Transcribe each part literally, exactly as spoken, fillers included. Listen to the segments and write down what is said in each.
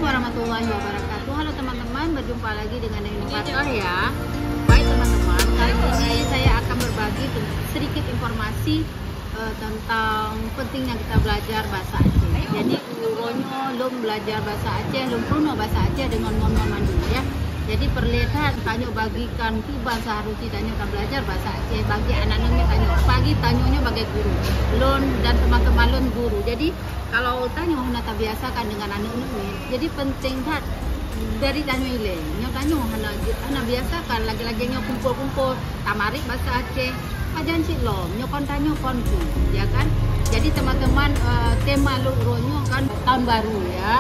Warahmatullahi wabarakatuh. Halo teman-teman, berjumpa lagi dengan Neng Fatah ya. Baik teman-teman, kali ini saya akan berbagi sedikit informasi eh, tentang pentingnya kita belajar bahasa Aceh. Jadi, uroe nyoe lôn belajar bahasa Aceh, lôn peurunoe bahasa Aceh deungon ngon-ngon mandum, ya. Jadi, peureulée that tanyoe bagikan kiban seuharusnya tanyoe ka belajar bahasa Aceh bagi aneuk-aneuk tanyoe. Apalagi tanyoe nyoe bagai guru. Lôn dan teman-teman lôn guru. Jadi, kalau tanyoe hana tabiasakan dengan aneuk-aneuk nyoe, jadi penting that dari tanyoe ilée. Nyoe tanyoe hana, hana biasakan, lagée-lagée nyoe kumpul-kumpul tamarit bahasa Aceh, pajan cit lom, nyoe kon tanyoe kon tu, ya kan? Jadi teman-teman, eh, tema lôn uroe nyoe kan tahun baru ya,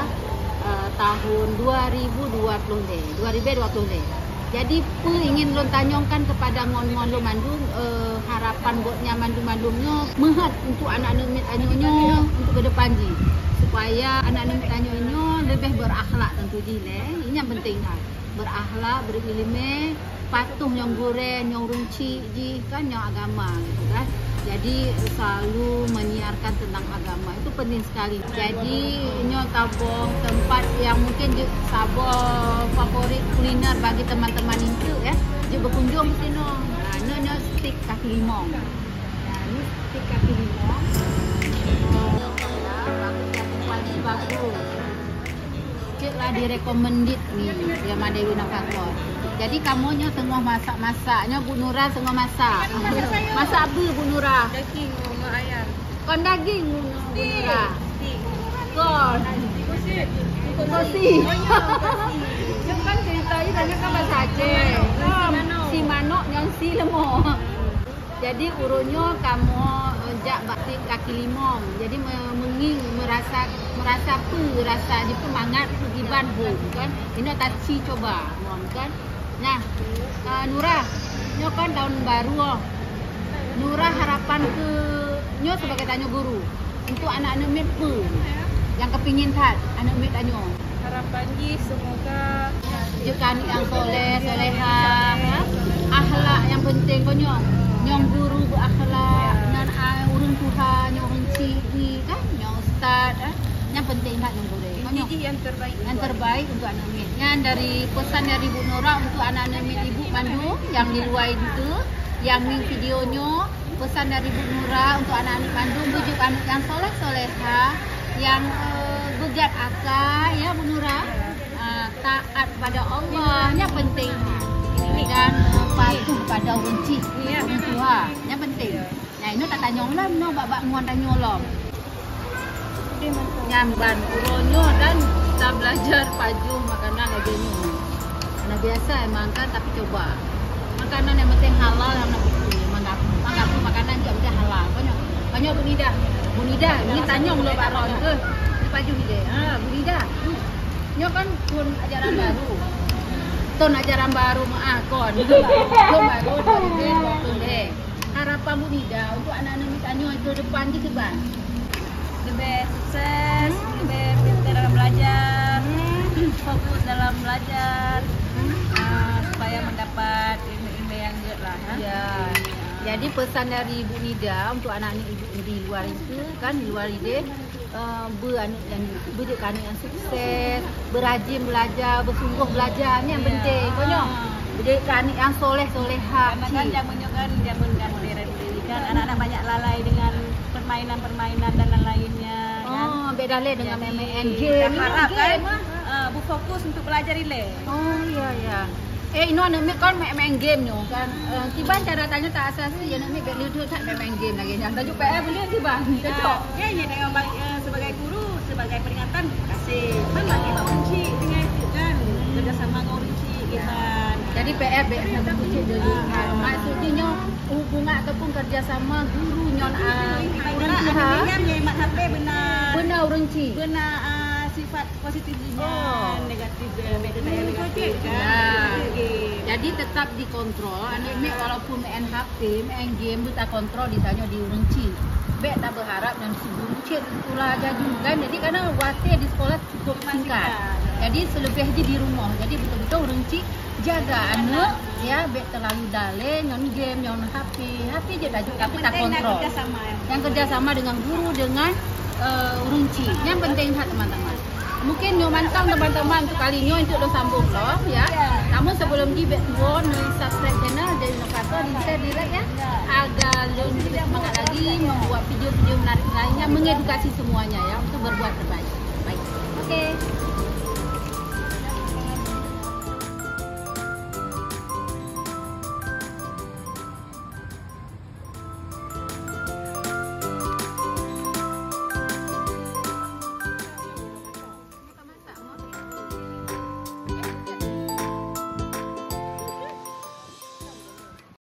eh, tahun dua ribu dua puluh lé, dua ribu dua puluh lé. Jadi peue ingin lôn tanyongkan kepada ngon-ngon lôn mandum, eh, harapan gobnyan mandum-mandum nyoe meuhat untuk aneuk-aneuk miet tanyoe nyoe untuk ke depan jih, supaya aneuk-aneuk miet tanyoe nyoe leubeh berakhlak tentu jih lé. Ini yang penting kan. Berakhlak, berileumé, patuh nyang gurée, nyang ureueng chik jih kan, nyang agama gitu kan. Jadi selalu menyiarkan tentang agama itu penting sekali. Jadi nyoe saboh tempat yang mungkin jeuet saboh favorit kuliner bagi teman-teman itu ya, jeuet berkunjung ke sini. Nah, nyoe, nyoe stik kaki limong. Nah, ini stik kaki limong. Ya, bagus ya, kualitas bagus. Cek lah di recommended ni, dia Made Wina Kakor. Jadi kamu nyoe tengah masak-masak, nyoe Bu Nura tengah masak. Masak apa Bu Nura? Daging sama ayam. Kon daging Bu Nura. Kon. Kosi. Nyoe kan cerita ni banyak kan bahasa Aceh. Si manok nyang si lemoh. Jadi uroe nyoe kamoe, eh, jak bak stik kaki limong. Jadi me-, meungieng meurasa, meurasa peue rasa jih, peumangat peugiban hom kan. Inoe taci cuba ngon kan. Nah, eh, Nura, nyoe kan tahun baru oh. Nura harapan keu nyoe sebagai tanyoe guru. Untuk aneuk-aneuk miet peue nyang kepingin that aneuk miet tanyoe? Harapan jih semoga jeuet keu aneuk nyang soleh, solehah, ya. Akhlak nyang penting keu nyoe. Nyang guru berakhlak, nyan ai ureueng tuha, nyang ureueng chik jih kan, nyang ustaz, eh. Nyang penting that nyang guru. Inti jih yang terbaik. Yang terbaik untuk aneuk miet. Nyan dari pesan dari Bu Nura untuk aneuk-aneuk miet ibu mandum nyang di luwa itu, nyang ngieng video nyoe. Pesan dari Bu Nura untuk aneuk-aneuk mandum, bujuk aneuk nyang soleh-solehah, nyang, eh, beugat akai, ya, Bu Nura. Ah, taat pada Allah, nyang penting. Dan, eh, patuh pada ureueng chik, ureueng tuha, nyang penting. Nah, inoe tatanyong lom, inoe bak-bak ngon tanyong lom. Nyan ban uroe nyoe dan kita belajar pajoh makanan lagèe nyoe. Hana biasa emang kan, tapi coba. Makanan yang penting halal, yang penting mangat, mangat makanan juga penting halal. Banyak, banyak Bu Nida. Bu Nida, ni tanyong lom bak ron ke? Ni pajoh ni deh. Ha, Bu Nida. Nyoe kan tahun ajaran baru. Tahun ajaran baru, maaf kon. Tahun baru dua ribu dua puluh deh. Harapan Bu Nida untuk aneuk-aneuk mitanyoe ke depan di kiban? Leubeh sukses, leubeh pintar dalam belajar, fokus dalam belajar, ah, supaya mendapat ilmu-ilmu yang gèt lah, ha? Ya. Jadi pesan dari Bu Nida untuk aneuk-aneuk ibu di luar itu kan, di luar idéh, eh, beu aneuk nyang beujeuet keu aneuk nyang sukses, beurajin beulajar, beusunggoh beulajar, nyan penting. Kon nyoe, beujeuet keu aneuk nyang soleh-solehah. Karena kan zaman nyoe kan zaman modern ini kan, anak-anak banyak lalai dengan permainan-permainan dan lain-lainnya, kan. Oh, beda lé dengan main-main game. Kita harap kan, eh, berfokus untuk belajar ilèe. Oh, iya, iya. Eh, inoe aneuk miet kon main-main game nyoe kan. Eh, kiban cara tanyoe ta asah sih, ya aneuk miet bèk leuh that main-main game lagèe nyan. Tajuk P R boleh kiban. Cocok. Ya, ya, dengan baik, eh, sebagai guru, sebagai peringatan, terima kasih. Kan lagi bak ureueng chik tinggai tu kan. Kerjasama dengan ureueng chik, kiban. Jadi P R bèk ureueng chik dulu. Maksud jih nyoe hubungan ataupun kerjasama guru ngon, ah, ureueng tuha. Kan nyemat H P beuna. Beuna ureueng chik. Beuna, ah, sifat positif jih nyan, negatif, eh, bèk teuka nyang negatif kan. Ya. Jadi tetap dikontrol, aneuk miet walaupun main H P, main game, beu takontrol di tanyoe di ureueng chik. Bèk tabeuharap ngon si guru cit sikula jaju kan. Jadi karena watèe di sekolah cukup singkat. Jadi seuleubèh jih di rumoh. Jadi beutôi-beutôi ureueng chik jaga aneuk, ya, bèk terlalu dalé ngon game, ngon H P. H P jeuet laju, tapi takontrol. Yang kerjasama dengan guru, dengan, eh, ureueng chik. Nyan penting that, teman-teman. Mungkin nyoe mantong teman-teman untuk kali nyoe untuk lôn sambung vlog ya. Namun sebelum jih bèk tuwo neusubscribe channel, jadi notification, di-share, di-like ya. Agar lôn lebih semangat lagi membuat video-video menarik lainnya, mengedukasi semuanya ya, untuk berbuat terbaik. Baik. Oke.